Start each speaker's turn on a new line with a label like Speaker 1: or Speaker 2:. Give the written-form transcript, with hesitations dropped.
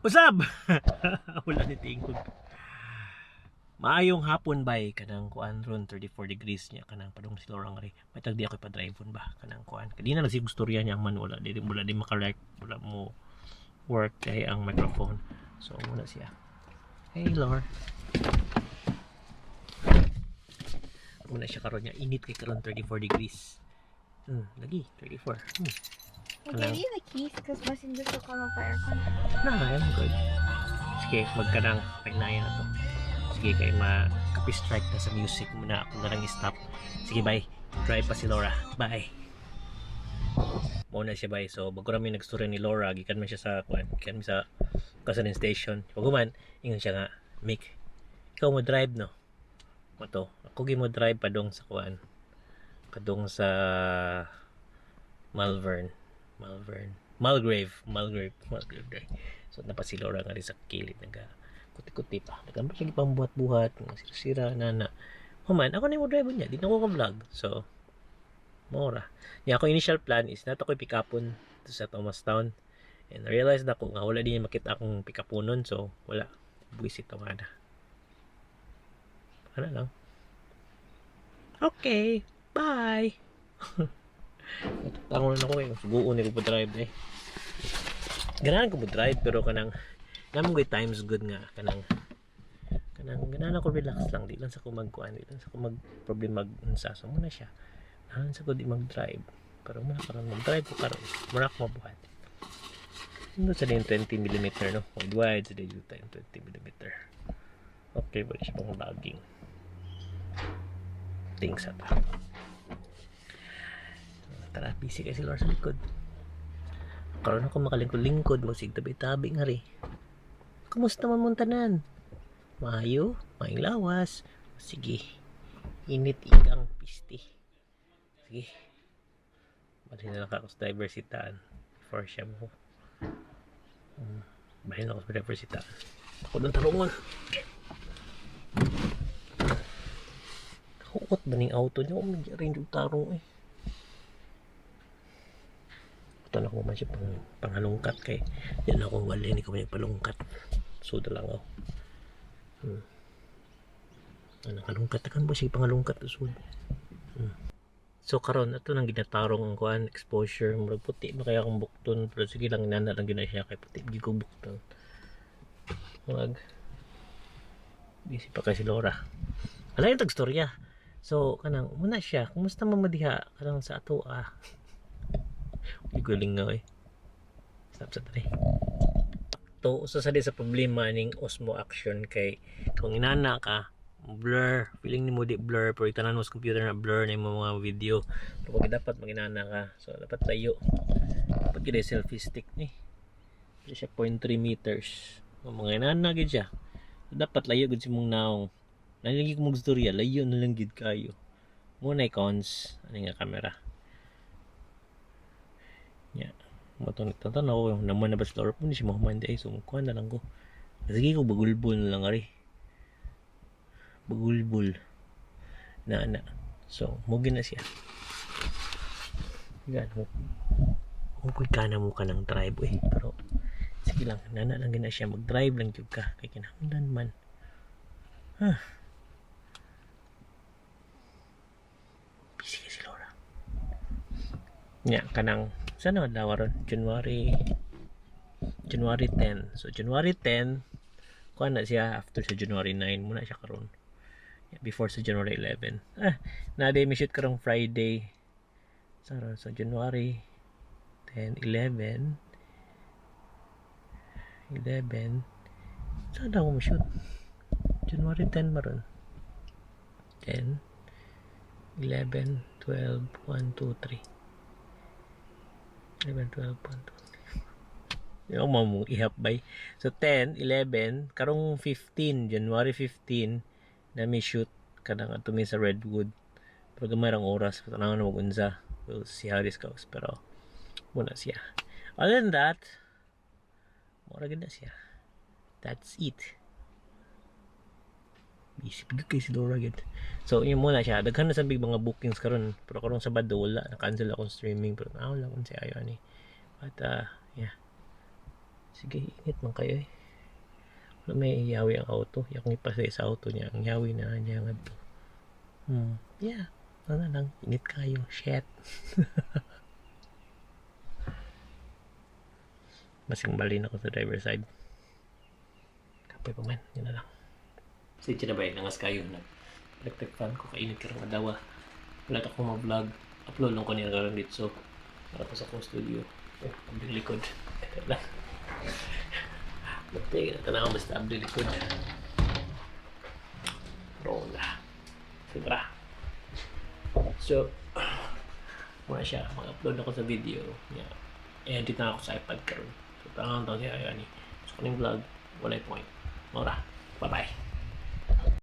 Speaker 1: Usab! Wala ni tingkog. Maayong hapon, bay. Kanang kuan ron, 34 degrees niya kanang padung si Laura ngari. May tagdi ako pa-drive ba kanang kuan. Kadina lang sig istorya niya man, wala di, wala di makarek, wala mo work kay ang microphone. So muna siya. Hey, Laura. Muna siya karon niya, init kay karon, 34 degrees. Lagi 34.
Speaker 2: I gave you the keys because basin gusto ka magpa-aircon.
Speaker 1: Na, I'm good. Sige, magkanang painaya na to. Sige, kay ma copy strike na sa music muna ako na lang i-stop. Sige, bye. Drive pa si Laura. Bye. Muna siya, bye. So, bago rami nagstorya ni Laura, gikan man siya sa kuan, gikan man sa gasoline station. Bago man, ingon siya nga, "Mick, ikaw mo drive, no?" Mo to. Ako gi mo drive padong sa kuan. Padong sa Malvern. Malvern. Mulgrave. Mulgrave. Mulgrave day. So napa si Laura nga rin sa kilid, naga kuti-kuti pa. Nagamba siya gipambuhat-buhat, nga sira-sira na na. Human, ako na yung drive niya. Di na ko ka-vlog. So, mora. Nya ako initial plan is nato ko pick upon to sa Thomastown. And I realize na ko nga wala din niya makita akong pick uponon. So, wala. Buisit ka na. Ano lang. Okay. Bye! Tangon na ko eh. Suguon ni ko pa drive eh. Ganahan ko mo drive pero kanang namong ko'y times good nga kanang ganahan ako relax lang, di lang sa ko magkuan, di lang sa ko mag problem mag unsa. So muna siya, ganahan sa ko di mag drive, pero muna karon mag drive ko karon, mura ako mabuhat. Ano sa din 20 mm, no? Wide wide sa din 20 mm. Okay ba siya pang vlogging? Things sa ta. Tara, busy kay si Lord sa likod. Karon ako makalingkod-lingkod, magsig tabi-tabi nga ri. Kumusta man mong tanan? Maayo? Maayong lawas? Sige. Init ikang pisti. Sige. Balhin na lang ako sa driver seataan before siya mo. Balhin ako sa driver seataan. Ako ng tarungan. Huot ba ning auto niya? Oh, may range og tarong eh. Ito na ko man siya pang, panghalungkat kay yan ako wala ni ko man palungkat. So lang ako. Ano kalungkat kan ba siya pangalungkat usod. So karon ato nang ginatarong ang kuan, exposure, murag puti ba kaya akong bukton, pero sige lang, inana lang gina siya kay puti gyud ko bukton. Mag busy pa kay si Laura. Ala yung tagstorya. So kanang muna siya, kumusta man mo diha kanang sa ato ah. Uy, guling nga eh. Stop sa tani. To usa sa di sa problema ning Osmo Action kay kung inana ka, blur, feeling nimo di blur, pero itanan mo sa computer na blur na imong mga video, pero kung dapat maginana ka, so dapat layo, dapat gyud ay selfie stick ni. Di siya 0.3 meters. Kung mga inana gyud siya, so dapat layo gud si mong naong nalagi ko magstorya, layo na lang gyud kayo mo na. Cons ani nga kamera nya mo to, nagtatan ako naman na ba sa Laura po ni siya mahuman di ay, so kuha na lang ko. Sige ko bagulbol na lang ari, bagulbol na na. So mo na siya gan mo kung kana mo ka ng drive eh, pero sige lang, nana lang gina siya, mag drive lang jud ka kay kinahanglan man. Huh. Busy kay si Laura nya kanang sana adlaw ron, January 10. So January 10 kuha na siya, after sa January 9 muna siya karon. Yeah, before sa January 11, ah, na day mi shoot karong Friday sa ron. So January 10, 11, 11, saan ako mo shoot? January 10 maron, 10, 11, 12, 1, 2, 3, 11, 12, 1, 2, 3. Yung mo ihap bay. So 10, 11, karong 15, January 15 na mi shoot kanang ato mi sa Redwood. Pero gamay rang oras, tanaw na mag-unsa. We'll see how this goes. Pero muna siya. Other than that, mura gid na siya. That's it. Busy gud kay si Laura gid. So yun muna siya. Daghan na sa big mga bookings karon. Pero karong Sabado wala, na-cancel akong streaming, pero ah, wala akong si ayo ani. But yeah. Sige, init man kayo eh. Wala may iyawi ang auto. Akong ipasay sa auto niya. Ang yawi na niya nga to. Yeah. Ano lang. Init kayo. Shit. Basing balin ako sa driver side. Kapoy pa man. Yun na lang. Sige na ba eh. Nangas kayo. Nag electric fan ko. Kainit karong adlaw. Wala ta akong ma-vlog. Upload lang ko niya karon dito. So, para pa sa akong studio. Eh, abli likod. Ito lang. Buti, tanaw basta abli likod. Rola. Sobra. So, muna siya. Mag-upload ako sa video. Yeah. Edit na ako sa iPad karon. So, tangan to siya. Ayun, so, kaning vlog, walay point. Mora. Bye-bye.